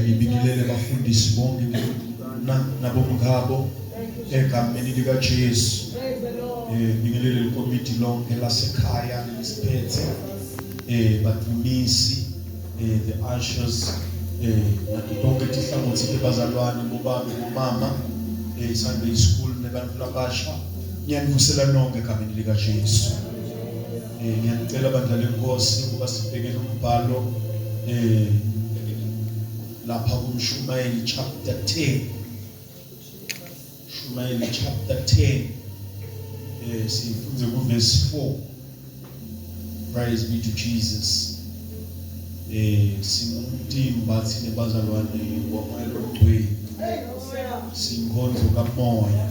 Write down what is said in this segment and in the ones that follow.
Ngibingelele bafundisi bonke nabomngabo egameni lika Jesu. Ngibingelele ikomiti lonke lasekhaya lelisiphethe, badumisi, the ushers, nato tonke tihlangothi tebazalwane, bobabe, bomama, Sunday school nebantu labasha. Ngiyanivusela nonke egameni lika Jesu. Ngiyanicela bandla lenkosi ukuba sibheke umbhalo lapha kuMshumayeli chapter 10. Shumayeli chapter 10, sifunze ku verse 4. Praise be to Jesus. Singumtimba thina bazalwane wamoya longcwele, sinkonzo kamoya.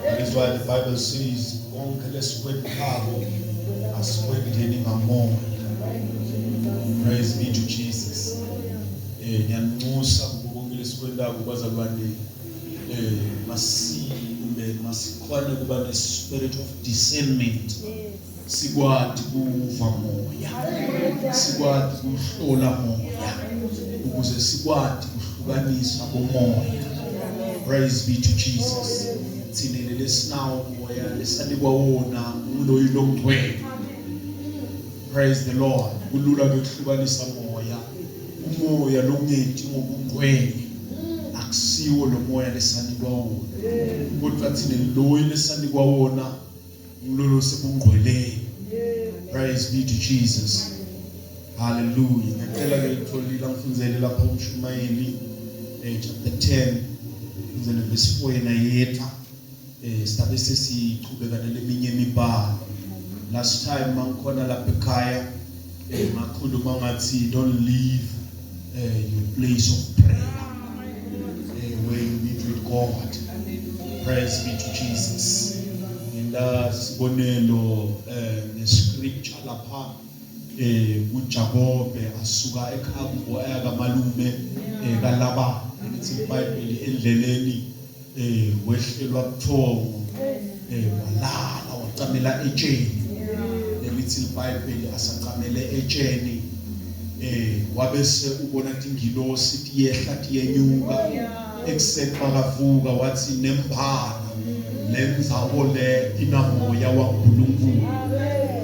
That is why the Bible says konke lesikwentako asikwenteni ngamoya. Praise be to Jesus. Ngiyanxusa konke lesikwentako bazalwane, masi kumbe masikhone kuba ne spirit of discernment, sikwati kuva moya, sikwati kuhlola moya, ukuze sikwati kuhlukanisa bomoya. Praise be to Jesus. Thina lesinawo moya lesanikwa wona nguloyi longcwele. Praise the Lord. Kulula kuhlukanisa moya. Umoya longeti ngobungcwele akusiwo lo moya lesanikwa wona, kodwa thina loyi lesanikwa wona ngilolo sebungcweleni. Praise be to Jesus. Hallelujah. Ngicela ke litholile ngifundzele lapha uMshumayeli chapter 10, ngifundzele verse 4 yena yedwa, sidabe sesichubeka naleminye imibhalo. Last time mangikhona lapha ekhaya, ngakhuluma ngathi don't leave your place of prayer, where you meet with God. Praise be to Jesus. Ngenda sibonelo ngescripture lapha uJakobe asuka ekhaya kubo aya kamalume kaLabani. Lithi iBhayibheli endleleni wehlelwa buthongo, walala wacamela etsheni. Lithi iBhayibheli asacamele etsheni, wabese ubona tingilosi tiyehla tiyenyuka. Ekuseni makavuka wathi nembala lendzawo le inamoya waNkulunkulu.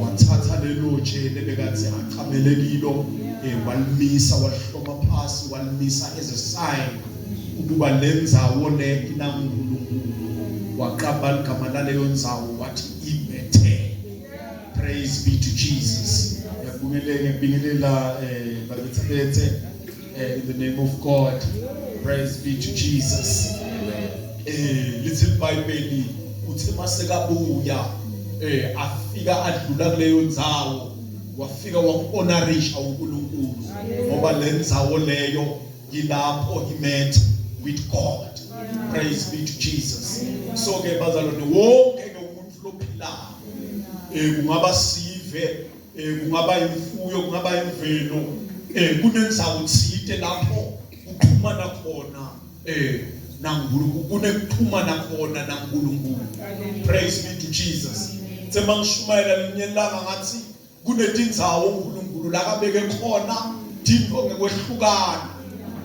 Wathatha lelo tshe lebekathi achamele kilo, walimisa, walihloma phasi, walimisa as a sign ukuba lendzawo le inaNkulunkulu. Waqamba igama laleyo ndzawo wathi iBethel. Praise be to Jesus. Ngiyabingelela, ngiyabingelela babethe in the name of God. Praise be to Jesus. Lithi iBhayibheli uthe masekabuya, afika adlula kuleyo ndzawo, wafika wamuhonorisha uNkulunkulu, ngoba le ndzawo leyo yilapho he met with God. Praise be to Jesus. So ke bazalwane, wonke ke umuntu lophilayo, kungaba sive, kungaba imfuyo, kungaba imvelo, kunendzawo tsite lapho kuxhumana khona naNkulunkulu, kunekuxhumana khona naNkulunkulu. Praise be to Jesus. Tsema ngishumayela linye ilanga ngathi kunetindzawo uNkulunkulu lakabeke khona tintfo ngekwehlukana,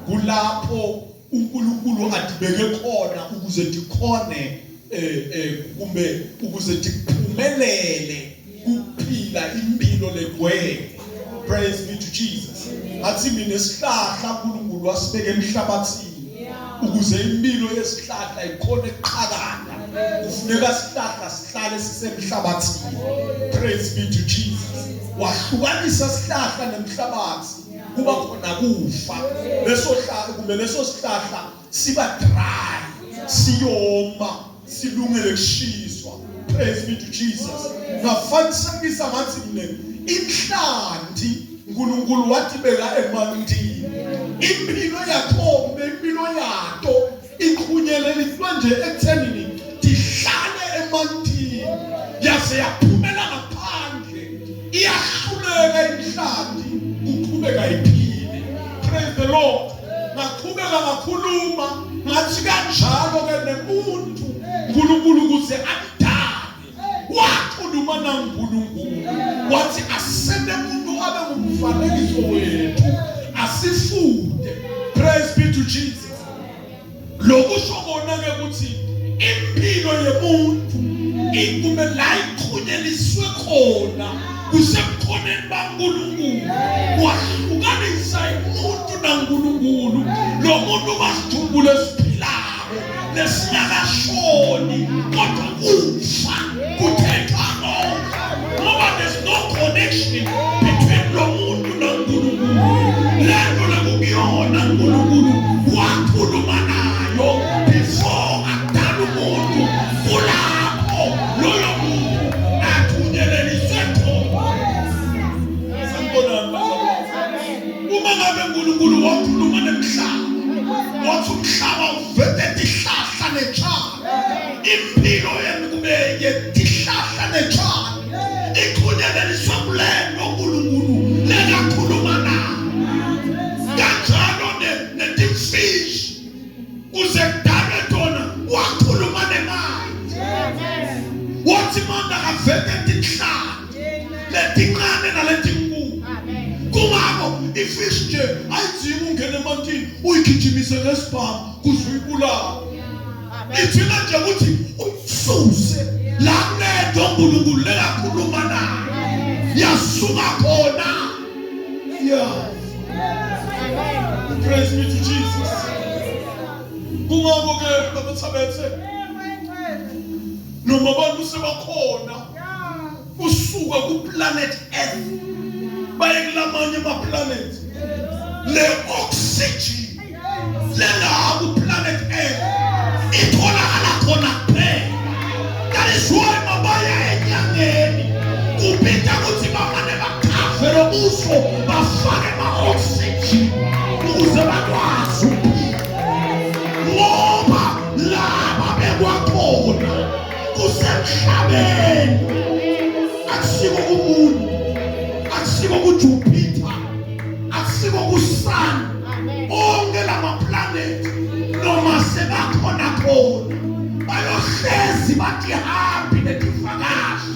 kulapho uNkulunkulu adibeke khona ukuze tikhone kumbe ukuze tiphumelele kuphila impilo legcwele. Praise be to Jesus. Ngathi mina isihlahla uNkulunkulu wasibeka emhlabathini ukuze impilo yesihlahla ikhone ukuqhakana, kufuneka isihlahla sihlale sisemhlabathini. Praise be to Jesus. Wahlukanisa isihlahla nemhlabathi, kuba khona kufa leso hlahla kumbe leso sihlahla siba dry, siyoma, silungele kushiswa. Praise be to Jesus. Ngafanisekisa ngathi mina inhlanti uNkulunkulu watibeka emantini, impilo yakho nempilo yato iqhunyeleliswe nje ekuthenini tihlale emantini, yaze yaphumela ngaphandle, iyahluleka inhlanti kuqhubeka iphile. Praise the Lord. Ngaqhubeka ngakhuluma ngathi kanjalo ke nemuntu uNkulunkulu ukuze amdale wakhuluma naNkulunkulu wathi asende umuntu abe ngumfanekiso wethu, asifunde. Praise be. to Jesus. Lokusho kona ke ukuthi impilo yemuntu ikume la iqhunyeliswe khona kusebukhoneni baNkulunkulu wahlukanisa umuntu naNkulunkulu lo muntu basidumbu lesiphilako lesingakashoni kodwa kufa kuthetha ngoba there's no connection between lo muntu noNkulunkulu lento lekuyona uNkulunkulu wakhuluma nayo before adala umuntu kulapho loyo muntu athunyeleliswe khona. Sanibonani bazalwane. Uma ngabe uNkulunkulu wakhuluma nemhlaba wathi umhlaba uvete tihlahla netshani impilo yemkube yetihlahla netshani iqhunyeleliswe kulento uNkulunkulu lekakhuluma nayo kanjalo netimfishi kuze kudalwe tona wakhuluma nemanti wathi manda akavete tinhlanga letincane naletinkulu kungako ifish nje ayidzingi ungena emantini uyigijimise ngesibhamu kuze uyibulale ithina nje ukuthi ususe la kulento uNkulunkulu lekakhuluma nayo yasuka khona. Yeah, praise be to Jesus. Kungako ke babathabethe noma abantu sebakhona usuka ku planet Earth baye kulamanye ama planet le oxygen lena ku planet Earth itholakala khona kuphela. That is why mabaya enyangeni kuphinda ukuthi bamane bakhave lobuso bafake ma-oxygen ukuze bakwazi ukuphila ngoba laba bekwakhona kusemhlabeni akusiko kumuntu akusiko kuJupiter akusiko kuSun onke lama planet noma sebakhona khona bayohlezi bathi hambi netivakashi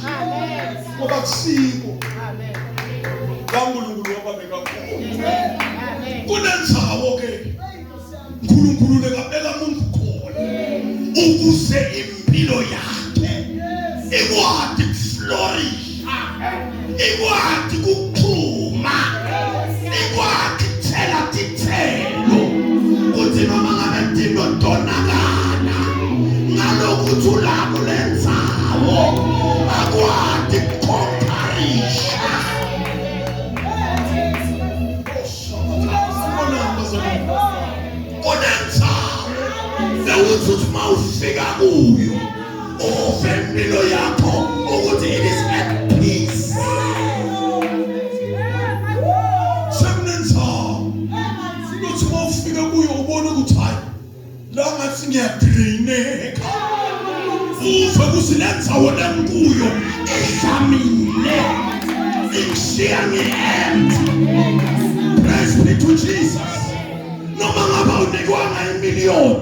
ngoba kusiko kaNkulunkulu wababeka khona kunenzawo ke uNkulunkulu lekabeka umuntu khona ukuze impilo yakhe ikwati kuflourisha ikwati kuchuma ikwati kuthela tithelo kuthi noma ngabe tinto tonakala ngalokuthi ulabo lendzawo akwati kukhonkarisha. Kunendzawo lewuthi uthi uma ufika kuyo uve impilo yakho ukuthi it is at peace. Sekunendzawo uthi uma ufika kuyo ubone ukuthi hayi la ngathi ngiyadraineka uve ukuthi le ndzawo lengikuyo idlamile ingishiya ngi-empty. Praise be to Jesus. Noma ngabe unikwanga imiliyoni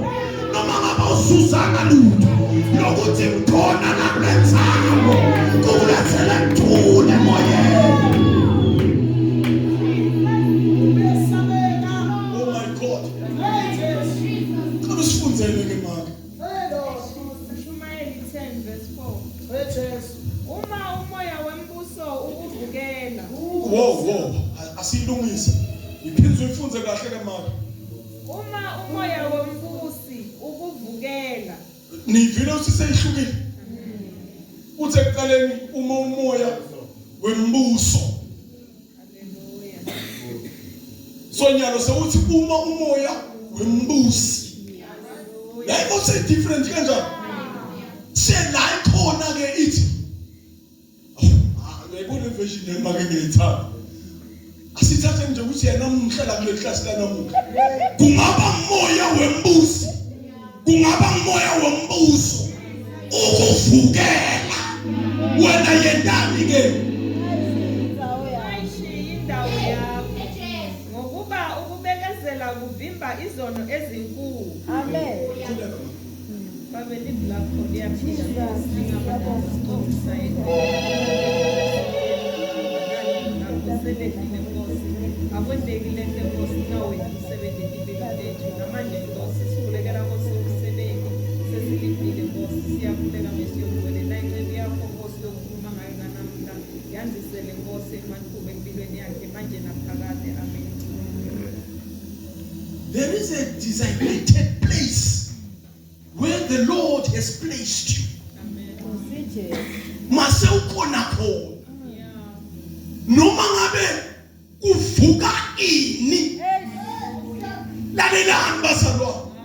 noma ngabe usuzanga lutho lokuthi ngikhona la kule ndzawo kukulethela kuthula emoyeni. Oh my God. Cela usifundzele ke make. Ushumayeli 10 verse 4. Uma umoya wembuso ukuvukela, Wo asilungise iphindze uyifunze kahle ke make. Uma umoya wembusi ukuvukela, Nivile ukuthi seyihlukile uthi ekuqaleni uma umoya wembuso haleluya. Sonyalo sewuthi uma umoya wembusi yayibona se different kanjani sela ikhona ke ithi ah ngiyayibona version noma ke ngiyithanda asithathe nje ukuthi yena namuhla la kuleli klasi la namuhla kungaba umoya wembusi kungaba umoya wombuso ukuvukela wena yendani ke Ungayishiyi indawo yakho, ngokuba ukubekezela kuvimba izono ezinkulu. Amen. Babe live lakho liyaphila Nkosi Nkosi akwenzeki lento Nkosi nawe umsebenzi empilweni lethu namanje. There is a designated place where the Lord has placed you. Mase ukhona khona. Noma ngabe kuvuka ini. Lalelani bazalwane.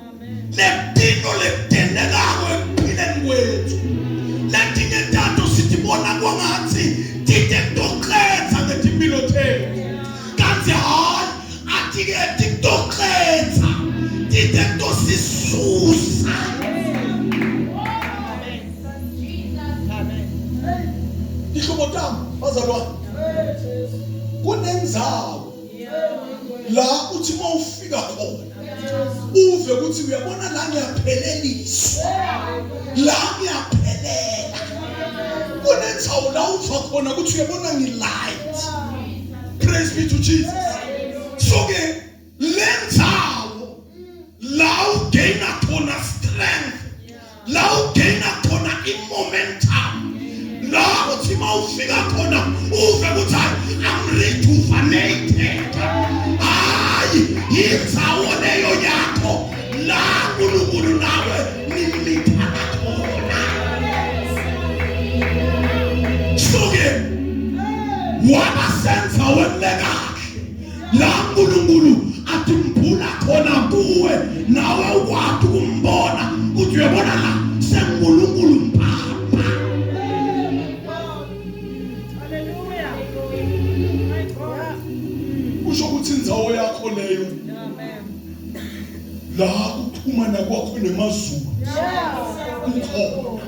Letino letenekako ekuphileni kwethu. Letinye tato sitibona kwangathi tite kutokhetha ngetimpilo tethu. Kanti hayi athi-ke tikutokhetha tite kutosisusa. Tihlobo tami bazalwane kunendzawo la uthi uma ufika khona uve ukuthi uyabona la ngiyapheleliswa la ngiyaphelela kunendzawo la uva khona ukuthi uyabona ngilight. Praise be to Jesus. So ke lendzawo la ugaina khona strength, la ugaina khona i-momentum, la uthi uma ufika khona uve ukuthi hayi I'm rejuvenated, hayi yindzawo leyo yakho la uNkulunkulu nawe nimlithana khona. So ke waba senzaweni lekahle la uNkulunkulu athi mphula khona kuwe nawe ukwazi ukumbona ukuthi uyabona la senguNkulunkulu mpapa. Hallelujah. My God. Kusho ukuthi indzawo yakho leyo la kuxhumana kwakho nemazulu kukhona.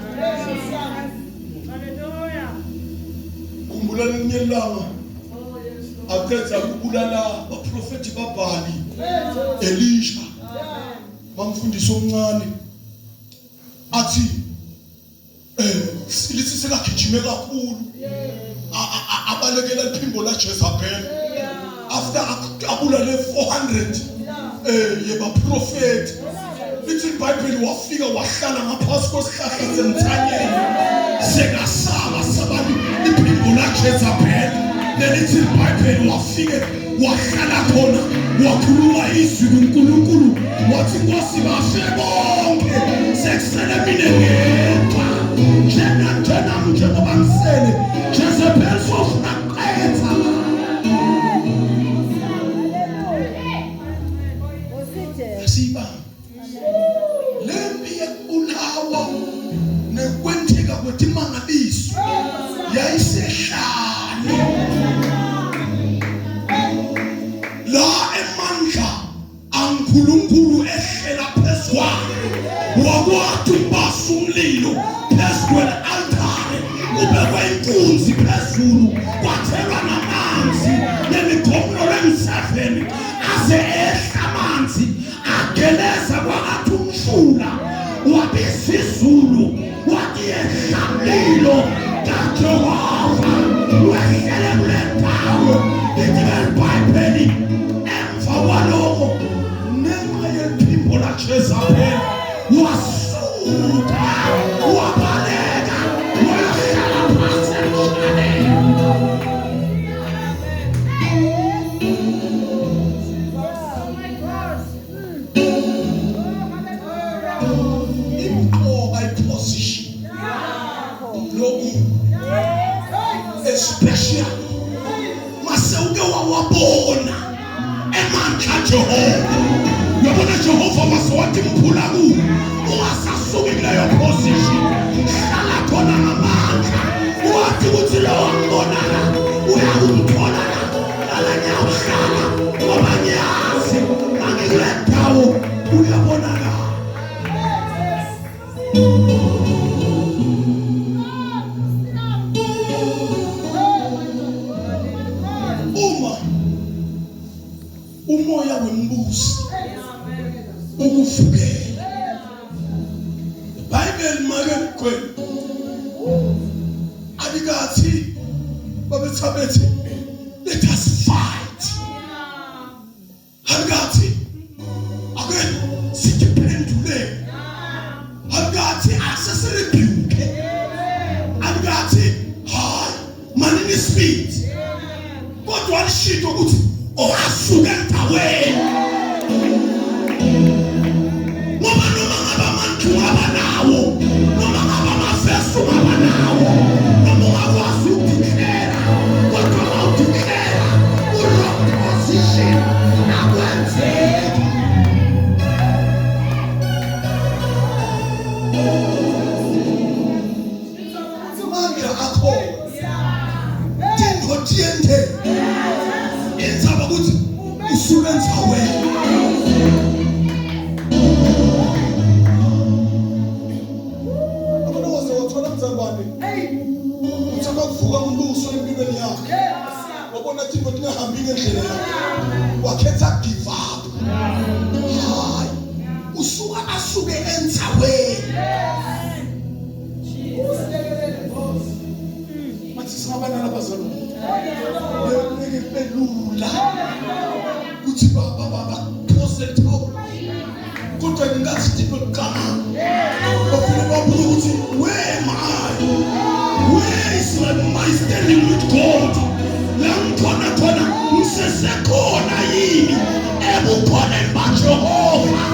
Hallelujah. Khumbula lelinye ilanga aqedza kubulala abaprofeti babhali Elisha bamfundisa omncane athi lithi sekagijime kakhulu abalekela iphimbo la Jezebel after abulale 400 yebaprofeti. Lithi iBhayibheli wafika wahlala ngaphansi kwesihlahla semthanyelo sekasaba sabani iphimbo la Jezebel. Lelithi iBhayibheli wafike wahlala khona wakhuluma izwi kuNkulunkulu wathi Nkosi bafe bonke sekusele mina ngedwa njengoba ngisele Jezebel sofuna kuqedza. Siba lempi yekubulawa nekwenzeka kwetimangaliso yayisehlane la emandla aNkulunkulu ehlela phezu kwayo wakwathi ukubasa umlilo phezu kwel-altare kubekwe inkunzi phezulu kwathelwa namanzi nemikhomlo engu-7 aze ehla amanzi ageleza kwangathi umfula wabiza izulu wathi yehla mlilo kaJehova wehlele kule ndawo. Lithi iBhayibheli emva kwaloko ngenxa yephimbo laJezabel wasuka wabaleka wayohlala phansi emhlaneni. Imqoka iposition loku especially mase uke wawabona emandla Jehova. Uyabona Jehova mase wathi mphula ku ungasasuki kuleyo position, hlala khona ngamandla. Wathi ukuthi lo wangibona la uyakumthola la lala ngiyawuhlala ngoba ngiyazi mangikule ndawo uyabonakala. Uma umoya wembusi ukuvukela iBhayibheli make mgweni alikathi babethabethi let us fight, alikathi ake sidiphendule, alikathi asesirebuke, alikathi hayi manini speed, kodwa alishito ukuthi owasuka endaweni. ukuthi baphose ithawula kodwa ngingathi thina kuqala bafuna babuza ukuthi where am I, where is my standing with God, la ngikhona khona ngisesekhona yini ebukhoneni baJehova.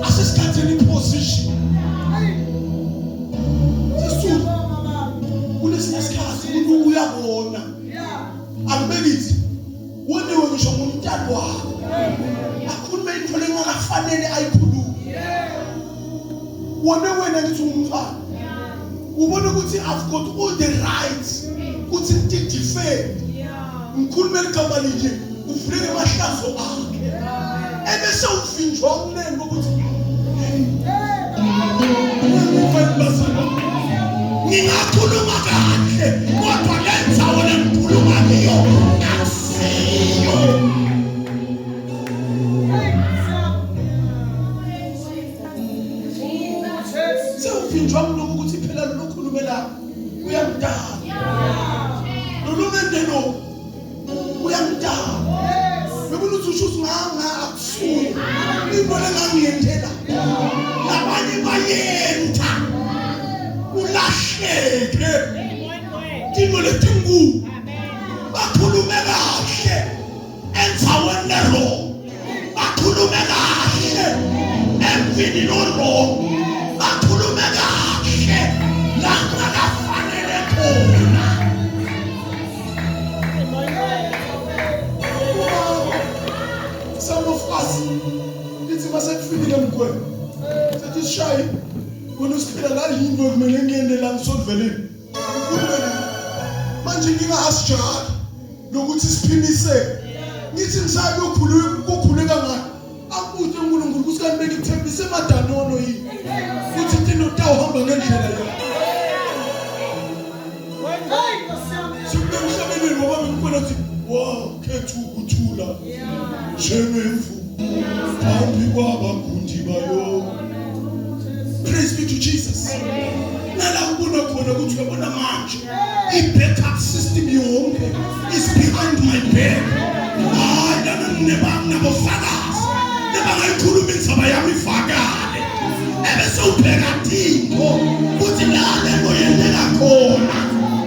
Asisikhatheni position sesulu kulesinye isikhathi umuntu uyabona akubekithi woniwe ngisho ngumntana wakho akhulume into lengakafanele ayikhulume wone wena ngithi ungumfana ubona ukuthi I've got all the rights ukuthi ngidefend ngikhulume ligama linye uvulele amahlazo akhe ebese uvinjwa umlendo ukuthi ngingakhuluma kahle kodwa le ndzawo lengikhuluma kiyo akusiyo. Sewuvinjwa umlomo ukuthi phela lo khulumela uyamdala lolu mendelo uyamdala bebona ukuthi usho ukuthi nganga akusuye into lengangiyenzela labanye bayenta kulahleke tinto letinkulu bakhulume kahle endzaweni lerong bakhulume kahle emvini lorong bakhulume kahle la kungakafanele khona. Some of us lithi masekufikile mgwebo sethi sishaye wena usiphila la yini kumele ngiyende la ngisolveleni ukhulumele manje inkinga asijali lokuthi siphimise ngithi ngisabe kukhuleka ngayo akude uNkulunkulu ukuthi kanti bengikuthembise emadanono yini futhi into utawuhamba ngendlela yakho Sekunemhlabelweni ngoba ngikubona ukuthi wakhetha ukuthula njengemvu phambi kwabagundi bayo. Praise be to Jesus. Nala ubona khona ukuthi uyabona manje i-backup system yonke is behind my back. Hayi lana nginebangabofakazi nebangayikhuluma indzaba yami ivakale ebese ubheka tintfo kutsi la lento yenteka khona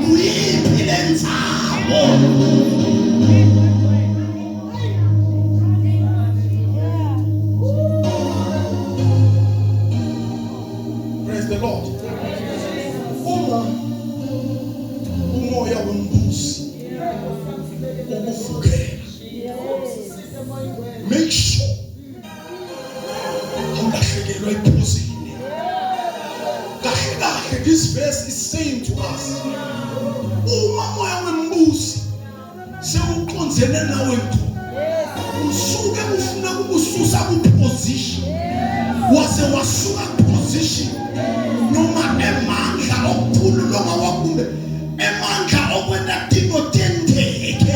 nguyiphi lendzawo. Praise the Lord. Uma umoya wembusi ukuvukela, make sure awulahlekelwa iphuzini. Kahle kahle this verse is saying to us, uma moya wembusi sewuqondzene nawe ngqo usuke ufuna ukukususa kuposition waze wasuka kuposition noma emandla okukhulu longawakumbe emandla okwenta tinto tenteke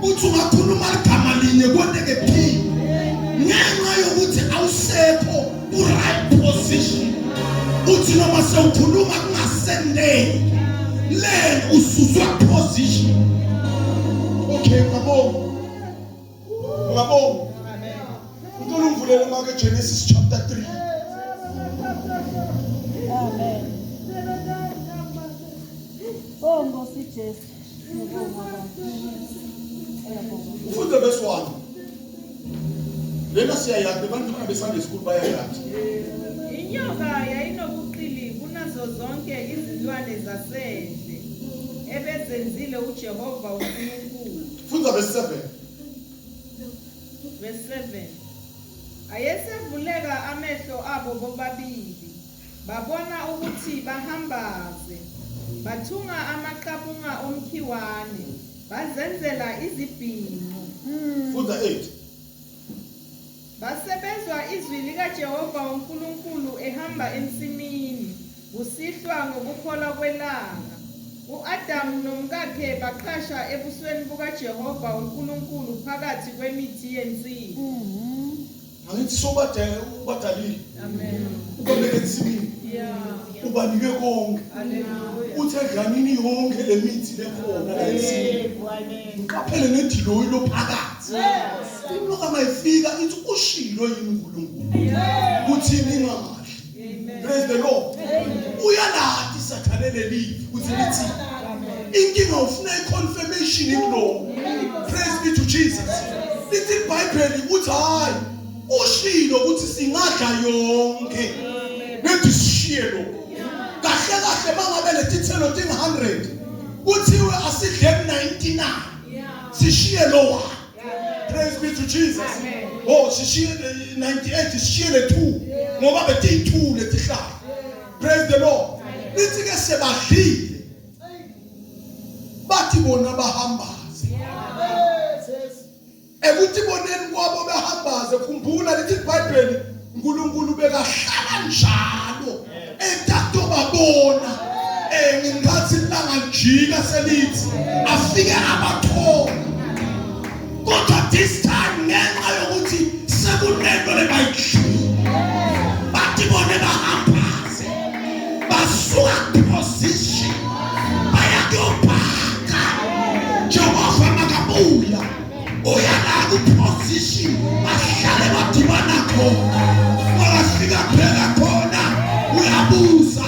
uthi ungakhuluma ligama linye kwenteke phi ngenxa yokuthi awusekho ku-right position uthi noma sewukhuluma kungasendeki len ususwa position. Okay, ngabonga ngabonga. Ngicela ungivulele make Genesis chapter 3. Amen. Oh Nkosi Jesu. Ngiyabonga Baba. Ngiyabonga. Ufunda verse 1. Lena siyayazi abantwana be-Sunday school bayayazi. Inyoka yayinobuqili kunazo zonke izilwane zasendle ebezenzile uJehova uNkulunkulu. Funda verse 7. Verse 7. Ayesevuleka amehlo abo bobabili, babona ukuthi bahambaze. Bathunga amaqabunga omkhiwane, bazenzela izibhinqo. Funda 8. Basebezwa izwi likaJehova uNkulunkulu ehamba ensimini kusihlwa ngokuphola kwelanga. U-Adamu nomkakhe baqhasha ebusweni bukaJehova uNkulunkulu phakathi kwemithi yensimu. Angithi sobadalile. Amen. Ubabeke ensimini. Ubanike konke. Uthi edlanini yonke le mithi lekhona la ensimini. Ngiqaphele nediloyi lophakathi. Inyoka mayifika ithi ushilo yini uNkulunkulu kuthi ningadli. Praise the Lord. Uyalati sathane lelivi ukuthi lithi inkinga ufuna iconfirmation kulo. Praise be to Jesus. Lithi iBhayibheli uthi hayi ushilo ukuthi singadla yonke. Nethi sishiye lo. Kahle kahle mangabe letithelo ting 100 kuthiwe asidle 99 sishiye lo one. Praise be to Jesus. Oh sishiye 98 sishiye le 2 ngoba betiyi-2 letihlahla. Praise the Lord. Lithi ke sebadlile. Bathi bona bahambaze. Ekutiboneni kwabo behambaze khumbula lithi iBhayibheli uNkulunkulu bekahlala njalo etatobabona eh ngenkathi ilanga lijika selithi afike abathola kodwa this time ngenxa yokuthi sekunento lebayidlile bathi bone bahambaze basuka position baya kuyobhaka Jehova makabuya uya la ku-position bahlale badibana khona makafika phela khona uyabuza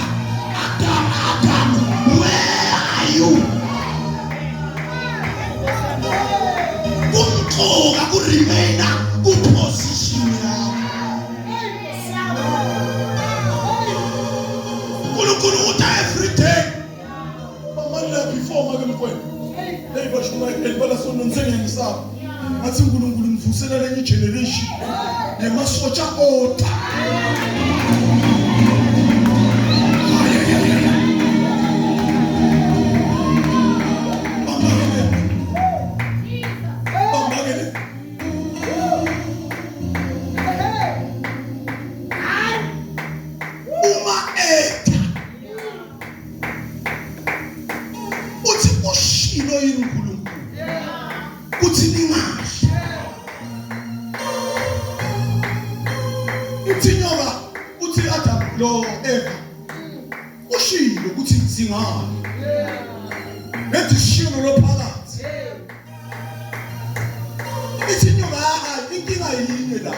Adam Adam where are you kumqoka kuremaina kuposition yakho uNkulunkulu uthi every day Bamandla before make mkwena. Hey bashumayeli balasonto ngisengiyangisaba. Ngathi uNkulunkulu ngivusela lenye generation nemasotsha ota. Bambakele. Uma etha uthi ushilo yini uNkulunkulu kuthi ningadli ithi inyoka uthi Adam lo Eva ushilo ukuthi singadli ethi shilo lo phakathi ithi inyoka inkinga yini la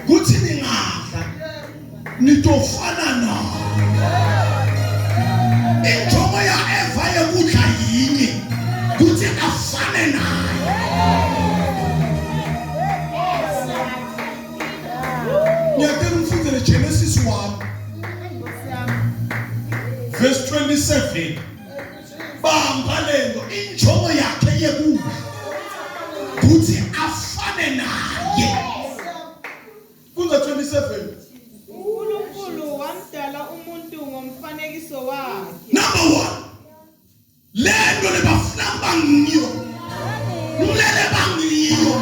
kuthi ningadla nitofana naye injongo ya Eva yekudla yinye kuthi afane naye ngiyacela umfundele Genesis 1 verse 27 bamba lento injongo yakhe yekudla kuthi afane naye Funda 27. uNkulunkulu wamdala umuntu ngomfanekiso wakhe. Number 1. Lento lebafuna bangiyo. Ngilele bangiyo.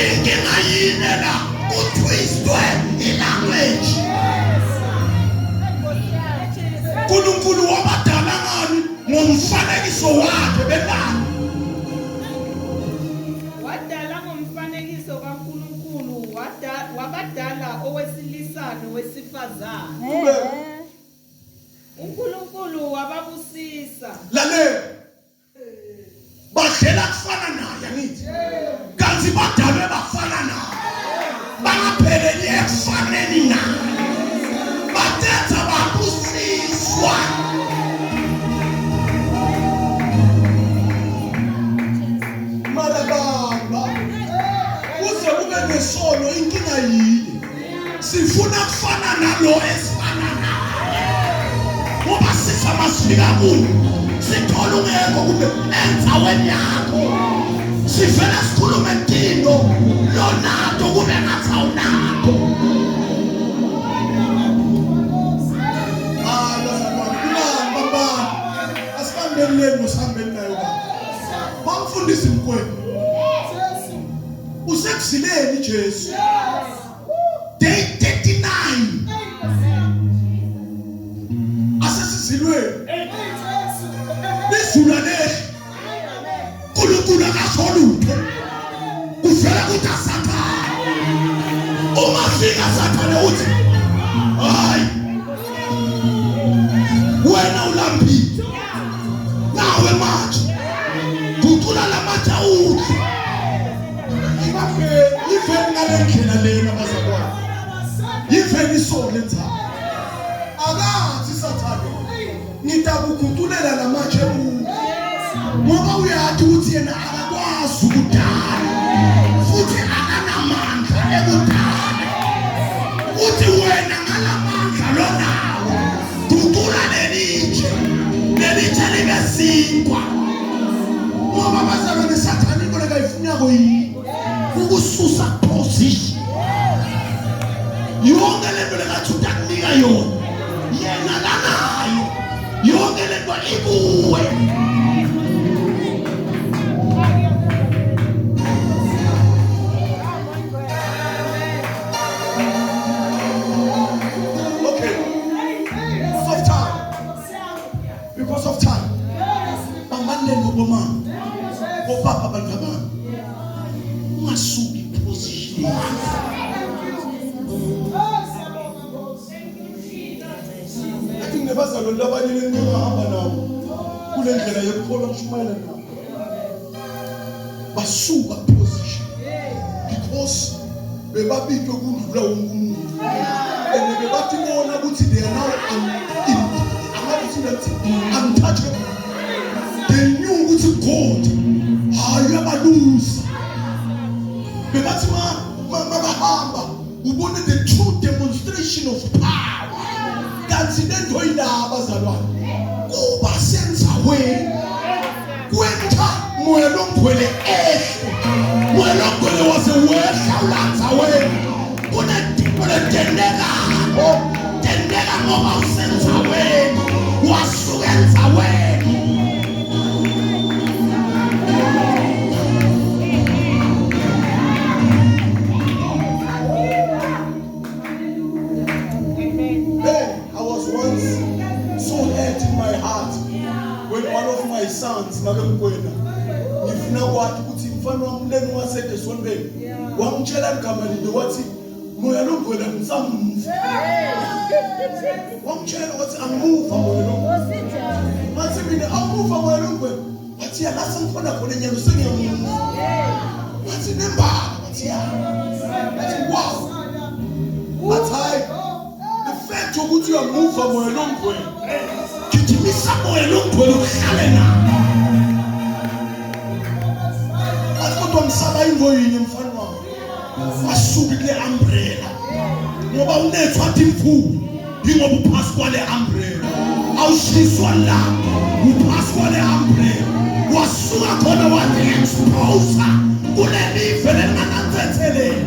Inkinga yini la? Utwistwe ilanguage. uNkulunkulu wabadala ngani ngomfanekiso wakhe belana. Wadala ngomfanekiso kaNkulunkulu, wabadala owesilisa nowesifazane. UNkulunkulu wababusisa. Lalela. Badlela kufana naye angithi. Kanti badalwe bafana naye. Bangapheleli ekufaneni naye. Batetha babusiswa. Marabamba kuze kube nesono inkinga yini sifuna kufana nalo esifana naye ngoba sifa masifika kuyo sithola ungekho kumbe endaweni yakho sivele sikhulume into lonato kube ngathi awunakho asihambeni leni usihambeni nayo baba bamfundisi mkwenu usekuzileni Jesu day 39 asesizilweni lizulu alehli uNkulunkulu akasho lutho kuvela ukuthi asathane uma fika sathane uthi hayi. Wena ulambile. Nawe manje guqula lamatshe udle. Iveni ngale ndlela lena bazalwane, iveni isole nzalo. Akathi Sathane ngitakuguqulela lamatshe udle, ngoba uyathi ukuthi yena akakwazi ukudala futhi akanamandla ekudala. Uthi wena ngalamandla lonawo guqula lelitshe, lelitshe libe sinkwa. Ngoba bazalwane, Sathane into lekayifunako yini? Ukususa position. Yonke lento lekathi utakunika yona, yena kanayo yonke lento ikuwe. Okay, because of time, because of time, bamanene bomama, bobaba, abantu abami, ungasuki position yakho. Athi nginebazalwane labanye lengihamba nabo kule ndlela yokukholwa, ngishumayela nabo, basuka position because bebabitwe kundlula wonke umuntu and bebathi bona ukuthi they are now angathi ngathi untouchable. They knew ukuthi God hayi uyabalusa. Bebathi ma mabahamba ubone the true demonstration of power. Kanti lento yilaba bazalwane kuba senzaweni kwenta moya longcwele ehle. Moya longcwele wase wehla ulandzaweni, kunetipho letendekako tendeka ngoba usendzaweni, wasuka endzaweni. Hey, I was once so hurt in my heart when one of my sons, make Mkwena, ngifuna kwathi ukuthi mfana wami leni wasede esontweni, wangitshela igama linye, wathi moya longcwele ngisamva. Wangitshela wathi angimuva moya longcwele. Ngathi mina awumuva moya longcwele? Wathi ya, la sengikhona khona nyalo sengiyamuva. Wathi nembala, wathi ya. Ngathi wow. Wathi hayi, the fact ukuthi uyamuva moya longcwele, gijimisa moya longcwele uhlale nawo. Wathi kodwa ngisaba into yinye, mfana wami, wasuki kule umbrella ngoba unethwa athi imvula, yingoba uphasi kwale umbrella, awushiswa la, uphasi kwale umbrella. Wasuka khona wathi expose kulelive lelinganantsentseleli.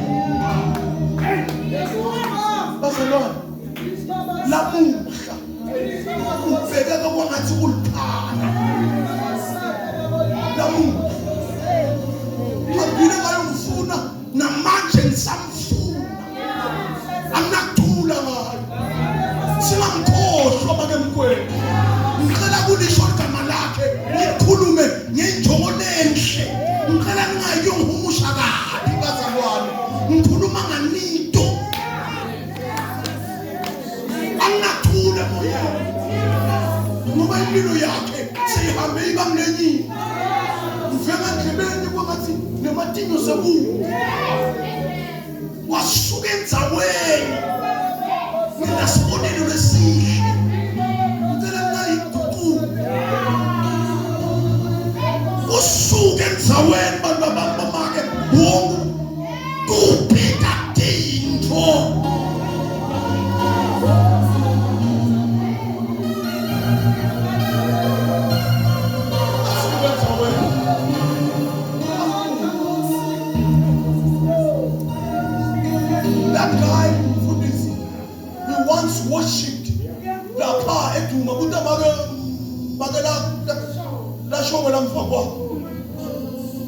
Bazalwane, lamuhla ubhekeka kwangathi uliphana. Lamuhla hambile ngayomfuna, namanje ngisamfuna, anginakuthula ngayo. Singamkhohlwa make Mkwena. Ngicela kulisho igama lakhe, ngikhulume ngenjongo lenhle. Ngicela ningayi kuyongihumusha kabi bazalwane, ngikhuluma nganito. Anginathula emoyeni ngoba impilo yakhe seyihambe ibangulenyini. Ngive ngandlebeni kwangathi nematinyo sekude, wasuka endzaweni. Nginasibonelo lesihle, ngicela ningayiguquli. Usuke endzaweni, bantu babami, bomake, wonke kuphinda tintfo. Asuke endzaweni. That guy, mfundisi, we once worshipped lapha eduma kuthi make make la lashongo la mfakwa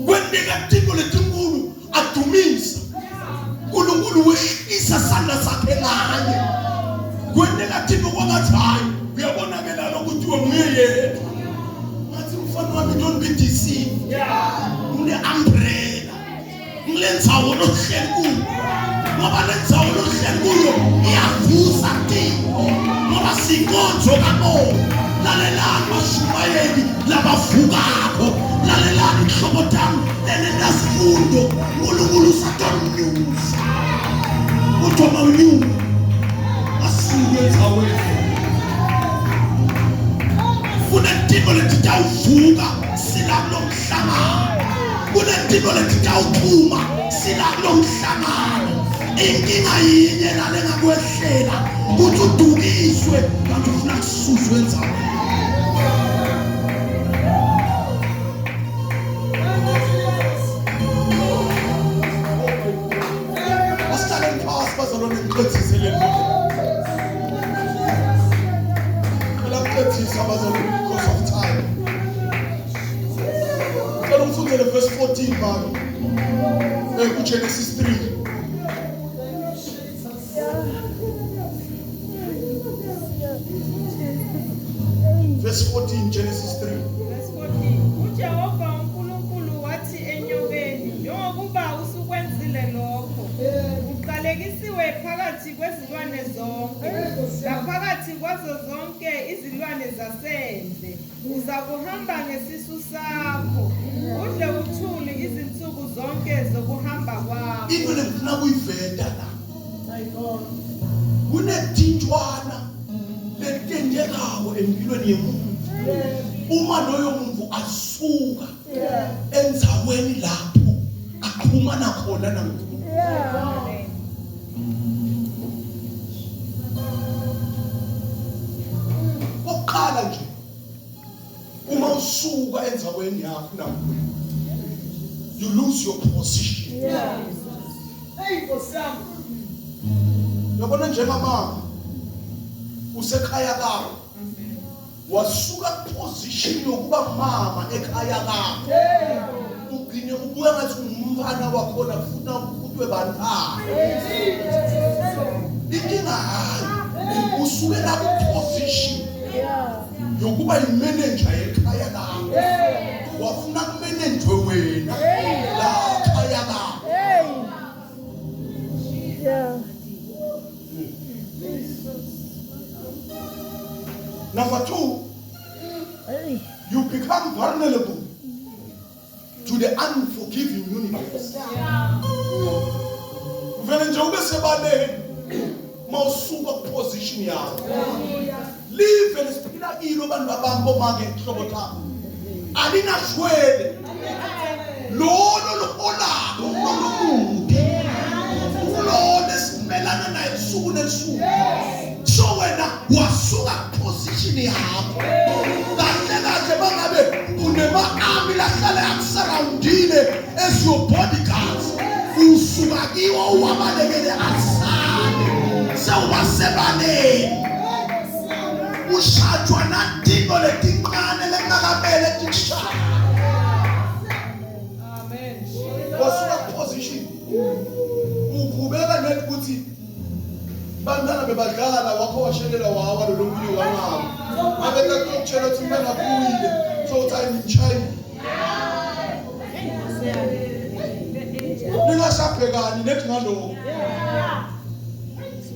kwenteka tintfo letinkulu, adumisa uNkulunkulu, wehlisa sandla sakhe ngaye, kwenteka tintfo kwangathi hayi, uyabonakela lokuthi nguye yedwa. Ngathi mfana wami, don't be deceived. Une umbrella ngile ndzawo lohleli kuyo, ngoba le ndzawo lohleli kuyo iyavusa tintfo, ngoba sinkonzo kamoya. Lalelani bashumayeli labavukako, lalelani nhlobo tami lelinasifundo. uNkulunkulu usatonyusa, kodwa mawunyuka asuke endzaweni. Kunetimo letitawuvuka sila kulo mhlangano, kunetimo letitawuphuma sila kulo mhlangano. Inkinga yinye lale ngakwehlela ukuthi udukiswe kanti ufuna kususwe endzaweni. Asihlaleni phasi bazalwane, ngiqedise le nto. Cela ngiqedise abazalwane because of time. Cela ungifundele verse 14 mami. KuGenesis 3. Verse 14, Genesis 3. Verse 14. UJehova uNkulunkulu wathi enyokeni, njengokuba usukwenzile lokho, uqalekisiwe phakathi kwezilwane zonke, naphakathi kwazo zonke izilwane zasendle. Uzakuhamba ngesisu sakho, udle uthuli izinsuku zonke zokuhamba kwakho. Into lengifuna kuyiveta la, kunetintwana letendekako empilweni yemuntu uma loyo muntu asuka endzaweni lapho aqhumana khona naNkulunkulu. Okokuqala nje, uma usuka endzaweni yakho naNkulunkulu, you lose your position. Hey Nkosi yami. Yabona njengamama usekhaya kakho, wasuka kuposition yokuba mama ekhaya kakho, ugcine ubuya ngathi ungumfana wakhona, funa ukutwe bantwana. Inkinga hayi usukela kuposition yokuba yimanager yekhaya lakho, wafuna kumanejwe wena la khaya lakho. Number two, you become vulnerable to the unforgiving universe. Vele nje ube sebaleni mawusuka kuposition yakho. Live lesiphila kilo bantu babami bomake hlobo thabo. Alinashwele. Lolo loholako lolomubi. Kulona esimelana naye usuku nesuku. So wena wasuka kuposition yakho. Kahle kahle bangabe unema-army lahlala yakusurroundile as your bodyguards. Usuka kiwo uwabalekele asale. Sewubasebaleni. Ushajwa nadingo letincane lengakamele tikushaya. Amen. Wasuka kuposition. Uqhubeka nethi ukuthi bantwana bebadlala wakho washelela wawa lo munye wamama. Abeka kutshela ukuthi umntwana kuwile. So uthi ayimshayile. Ningasabhekani nethi ngalokho.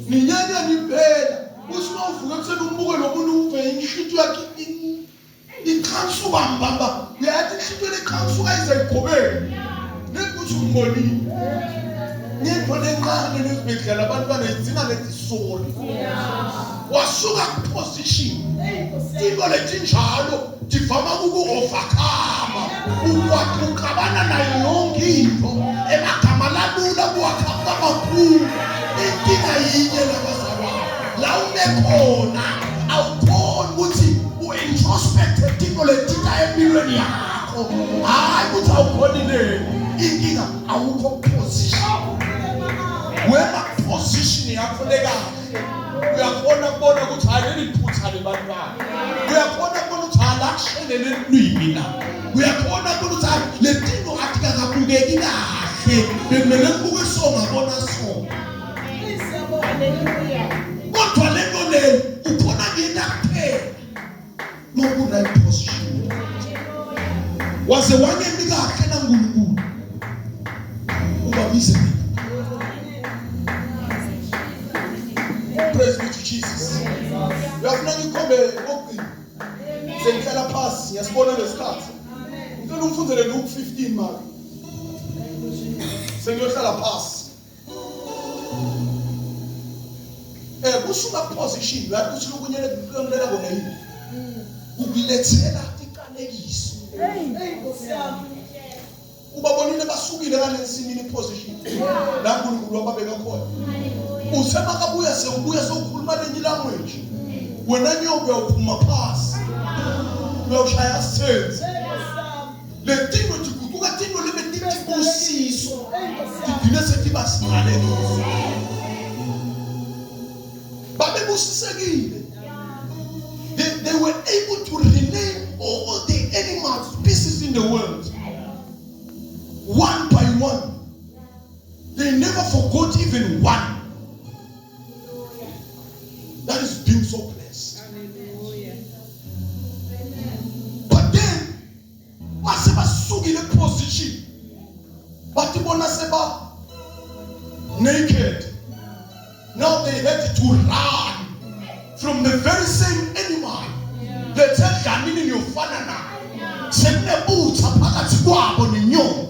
Ninyanya niphela. Uthi uma uvuka ekuseni umbuke lo muntu uve inhlityo yakhe iqhansuka mbamba. Uyathi inhlityo leqhansuka ize igobeke. Nethi ukuthi umbonile. Ngento lencane lezibhedlela abantwana idzinga lethi sorry. Wasuka kuposition. Into letinjalo tivama kuku-overcome. Ukwati uxabana nayo yonke into. Emagama lalula kuwakha amakhulu. Inkinga yinye labazalwane. La ume khona awukhoni ukuthi u-introspect tinto letita empilweni yakho. Hayi ukuthi awukhoni le. Inkinga awukho position. Wema position yakho lekahle. Uyakhona kubona ukuthi hayi leli phutha lebantwana. Uyakhona kubona ukuthi hayi la kushelele lwimi la. Uyakhona kubona ukuthi hayi le tinto atikakabukeki kahle. Bekumele kubuke so ngabona so. Kodwa lento le ukhona ngiyenta kuphela maku right position. Waze wangemi kahle naNkulunkulu. Uba miserable. Praise be to Jesus. Uyafuna ngikhombe kokugcina. Sengihlala phasi ngiyasibona lesikhathi. Ngicela ungifundele Luke 15 maka. Sengiyohlala phasi. Eh kusuka position la kuthi lokunye lekulela kona yini? Ukulethela iqalekiso. Hey Nkosi yami. Ubabonile basukile kalensimini position. La uNkulunkulu wababeka khona. Uthe makabuya sewubuya sewukhuluma lenye language. Wena nyoka uyawuphuma phasi. Uyawushaya sithenzi. Le tinto tiguquka tinto lebe titibusiso. Tigcine setiba siqalekiso. Babebusisekile. They were able to rename all the animal species in the world. One by one. They never forgot even one. That is being so blessed. Hallelujah. But then, base basukile position. Bathi bona seba naked. Now they had to run from the very same animal. Lethe dlamini niyofana nayo. Sekunebutha phakathi kwabo nenyoni.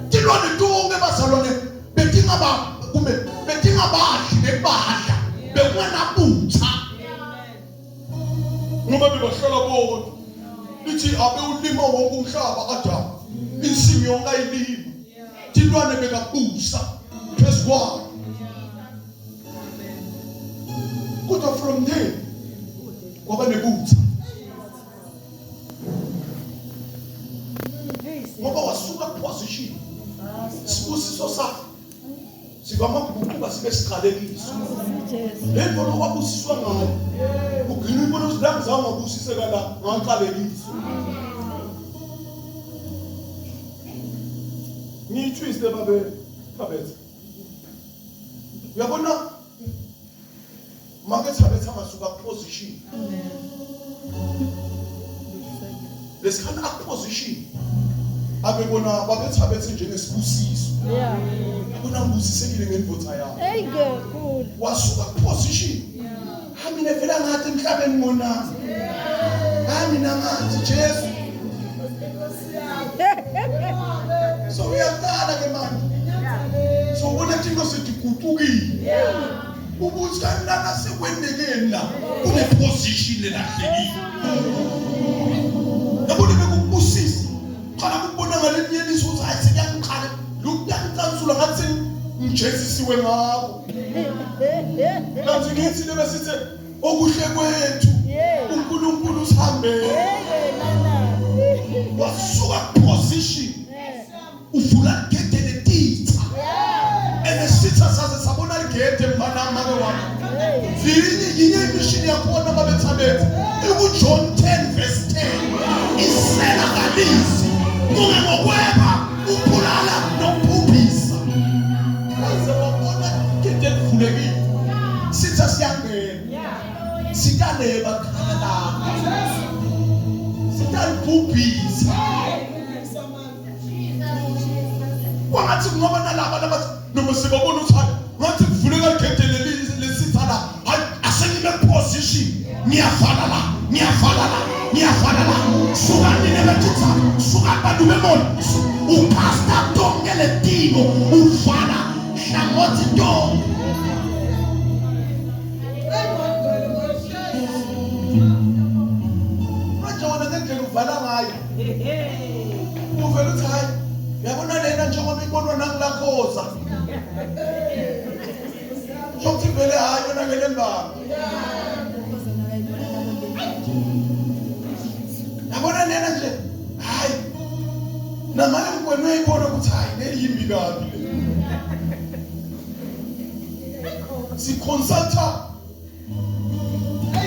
Tilwane tonke bazalwane betingaba kumbe betingabadli nekubadla bekungenabutha. Ngoba bebahlala bodwa. Lithi abe ulima wonke umhlaba Adam. Insimu yonke ayilima. Tilwane bekabusa phezu kwayo. Kodwa from there kwaba nebutha. Ngoba wasuka position. Sibusiso sakhe sivama kuguquka sibe siqalekiso. Le nto lokwabusiswa ngayo ugcina uyibona ukuthi la ngizange ngabusiseka la ngaqalekiswa. Ngiyithwiste babe Thabethe. Uyabona make Thabethe angasuka position. Lesikhathi akuposition abebona babethabethe njengesibusiso. Yeah. Yabona ngibusisekile ngendvodza yami. Hey kakhulu. Wasuka position. Ha mina vele ngathi emhlabeni ngonami. Ha mina ngathi Jesu. So uyaqala ke manje. So ubona ukuthi into setiguqukile. Ukuthi kanti lana sekwendekeni la kune position lelahlekile. Yabona bekukubusisa. Qala ukubona ngale nyeliso ukuthi hayi sekuyangiqala lokhu kuyangicansula ngathi ngijezisiwe ngakho. Kanti ngithi lebe sithe okuhle kwethu uNkulunkulu usihambele. Wasuka position uvula igede letitha enesitha saze sabona ligede mfana make wami yinye yinye imishini yakhona babethabethe ikuJohn 10 verse 10 isela kalizi kunge ngokweba ukubulala nokubhubhisa waze wabona igede livulekile sitha siyangena sitaleba khala sitalibhubhisa kwangathi kungaba nalaba labathi noma sibabona ukuthi hayi ngathi kuvuleka ligede leli lesitha la hayi asengime position ngiyavala la ngiyavala la ngiyavala la sukani nina bethitha sukani bantu bemona upasta tonke letimo uvala hlangothi tonke manje wena ngendlela uvala ngayo uvela uthi hayi yabona lena njengoba ibonwa nangilakhoza shokuthi vele hayi yona ngele mbanga yabona lena nje hayi namane mkwenu uyayibona ukuthi hayi leyimbi kabi le siconsulta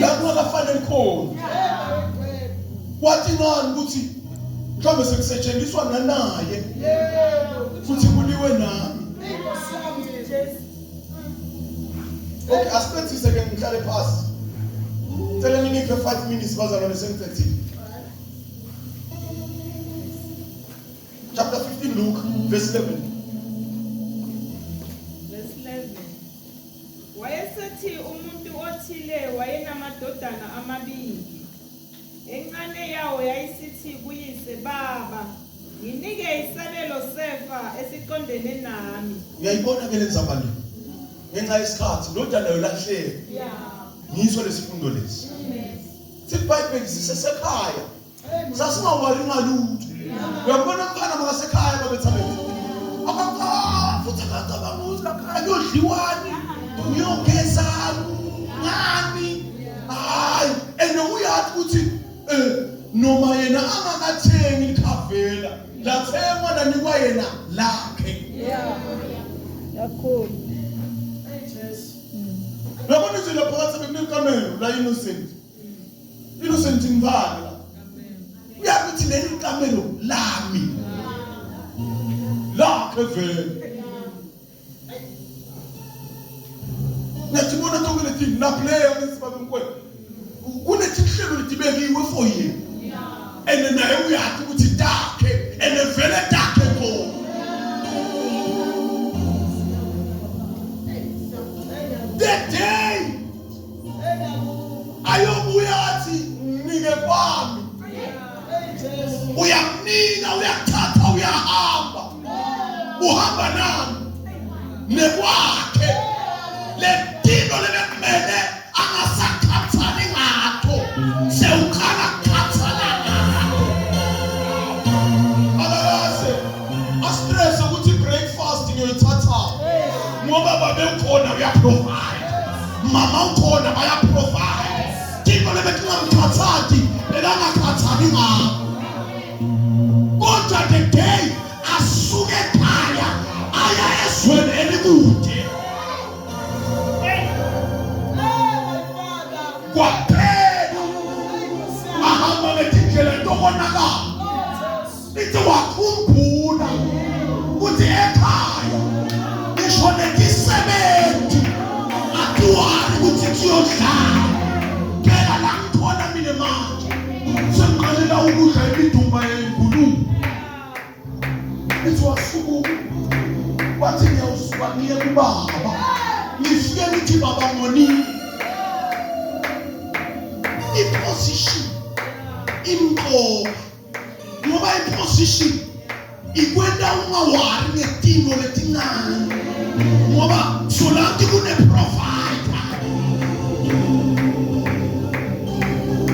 la kungakafanele khona wathi ngani ukuthi mhlawumbe sekusetshenziswa nanaye futhi kuliwe nami okay asipethise ke ngihlale phasi cela ningiphe 5 minutes bazalwane sengicethile chapter 15 Luke verse 11 Verse 11. Wayesethi umuntu othile wayenamadodana amabili. Lenye yawo yayisithi kuyise, Baba, nginike isabelo sefa esiqondene nami. Uyayibona ke lenzaba le. Ngenxa yesikhathi ndodana yolahleka. Ngiso lesifundo lesi. Sithi iBhayibheli sisesekhaya. Sasingawari ngalutho. Uyabona umfana makasekhaya babethabethe. Akaka futhi akacabanga ukuthi lakhaya kuyodliwani, ngiyogezani, ngani. Hayi, and uyathi ukuthi noma yena angakathengi ikhavela, lathengwa lanikwa yena lakhe. Kakhulu. Uyabona izwi lapho phakathi bekunekamelo la Innocent. Innocent ngibani la. Uyakuthi leli kamelo lami. Lakhe vele. Ngiyajibona tonke leti la player nesibabe mkwena. Kunetinhlelo letibekiwe for yena. And naye uyathi ukuthi takhe and vele takhe khona. The day ayobuya athi nginike kwami, uyamnika, uyakuthatha, uyahamba, uhamba nami nekwakhe letino lebekumele angasakhathali ngatho, sewuqala kukhathala ngatho. Akakaze astress ukuthi breakfast ngiyoyithatha ngoba babe ukhona uyaprovide, mama ukhona bayaprovide. Timo lebetingamkhathati bekangakhathali ngakho, kodwa the day asuke ekhaya aya ezweni elikude kwaphela ahamba ngetindlela tokonakala. Ithi wakhumbula ukuthi ekhaya ngisho netisebenzi atiwari ukuthi kuyodlala phela la ngikhona mina manje sengiqalela ukudla imidumba yengulube. Ithi wasukuka wathi ngiyawusuka ngiye kubaba, ngifike ngithi baba ngonile. Iposition imqoka ngoba iposition ikwenta ungawari ngetimo letincane ngoba solanke kune-provider.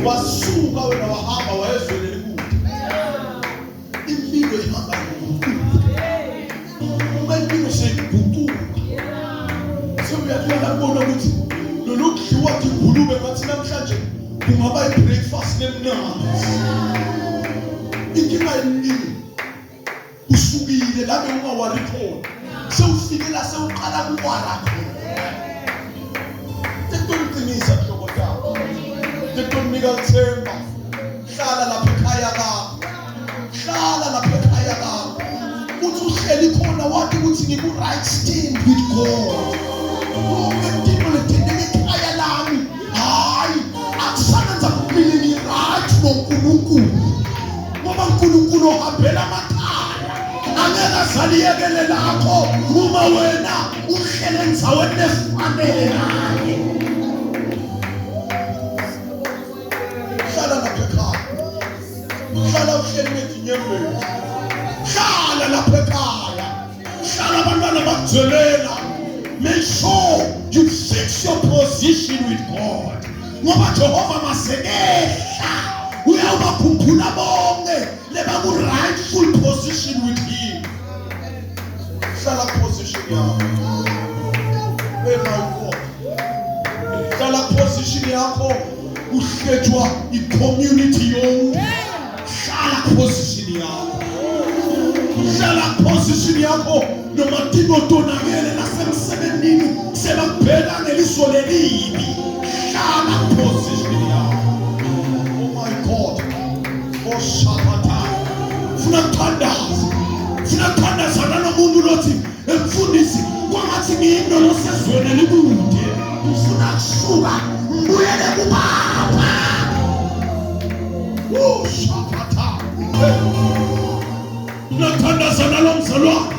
Wasuka wena wahamba wayezweni elikude. Impilo ihamba iguquka. Uma impilo seyiguquka sewuyaqala kubona ukuthi lolu kudliwa tingulube ngathi namhlanje kungaba i-breakfast lemnandi. Inkinga yempilo usukile la bewungawari khona, sewufike la sewuqala kuwara khona. Tekutoliqinisa hlobo takho, tekutolinika lithemba. Hlala lapha ekhaya kakho, hlala lapha ekhaya kakho, uthi uhleli khona wathi ukuthi ngiku-right stand with God. Konke tinto letenteka ekhaya lami, hhayi akusanenza mina ngi-right noNkulunkulu, ngoba uNkulunkulu uhambela amakhaya, angeke azaliyekele lakho uma wena uhlele endzaweni efanele naye. Hlala lapha ekhaya, hlala uhleli ngetinyembezi, hlala lapha ekhaya, hlala abantwana bakugcwelela. Make sure you fix your position with God, ngoba Jehova masekehla uyawubakhumbula bonke lebaku-rightful position with him. Hlala position yakho. Hey my God, hlala position yakho, uhletshwa i-community yonke. Hlala position yakho, hlala position yakho, noma timo tonakele nasemsebenzini sebakubheka ngeliso lelibi, hlala position yakho. Oh my God, oshakatha funa kuthandaza, funa kuthandaza nalomuntu lothi emfundisi kwangathi ngiyinto losezweni elikude, ufuna kusuka ngibuyele kubaba. Ushakatha nathandaza nalo mzalwane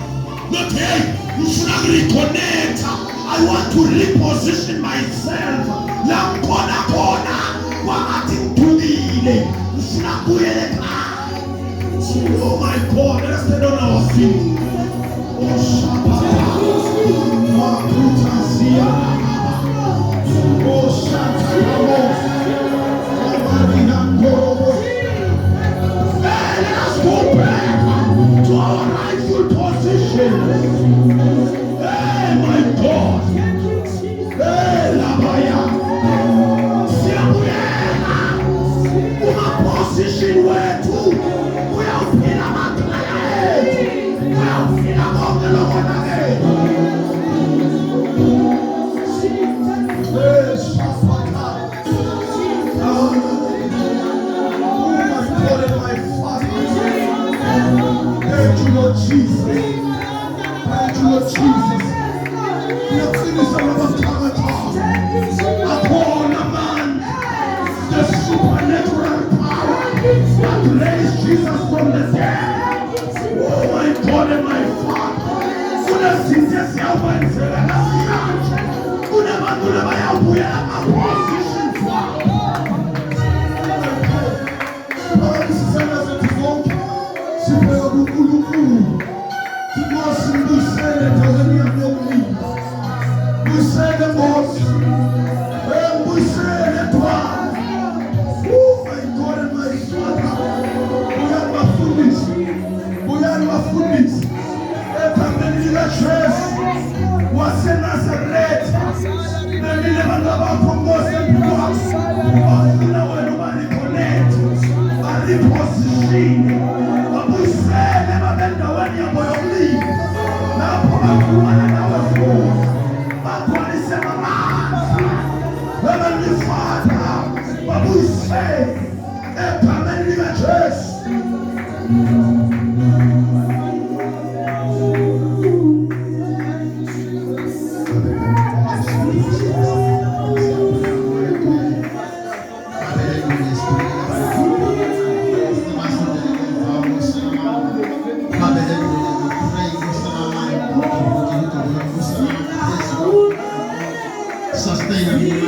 nothi hey, ngifuna kureconnecta, I want to reposition myself la ngikhona khona, kwangathi ngithukile. Ngishayile, ngifuna kubuyela ekhaya. Oh my God, let us stand on our feet. Oh Shabbat. Makutazia. Oh Shatayamos. Oh Maria Korobos. Hey, let us go back to our rightful position. Hey, my God. Hey, Labaya. Siyabuyela kuma-position wethu. Uyawuphila amakhaya ethu. Uyawuphila konke lokonakele. Hey, Shafata. Oh, my God and my Father. Thank you, Lord Jesus. Thank you, Lord Jesus. Ngiyaqinisa labathakathaka. Akhona amandla. The supernatural power that raised Jesus from the dead. Oh my God and my Father. Kunezinto eziyawenzeka namhlanje. Kunabantu labayawubuyela ama-positions wabo. Phakamisa izandla zethu zonke. Sibheke kuNkulunkulu. Nkosi, mbuyisele endaweni yami yokulinda. Mbuyisele Nkosi. Eh, mbuyisele Thwala. Oh my God and my Father. Buyani bafundisi. Buyani bafundisi. Egameni likaJesu waseNazaretha. Nelile bantu abakho Nkosi emphilweni. Bafuna wena uba-reconnect. Ba-reposition. Babuyisele babe endaweni yabo yokulinda. Lapho bakhulumana nawe futhi. Bagcwalise ngamandla. Heavenly Father, babuyisele egameni likaJesu. Sustain.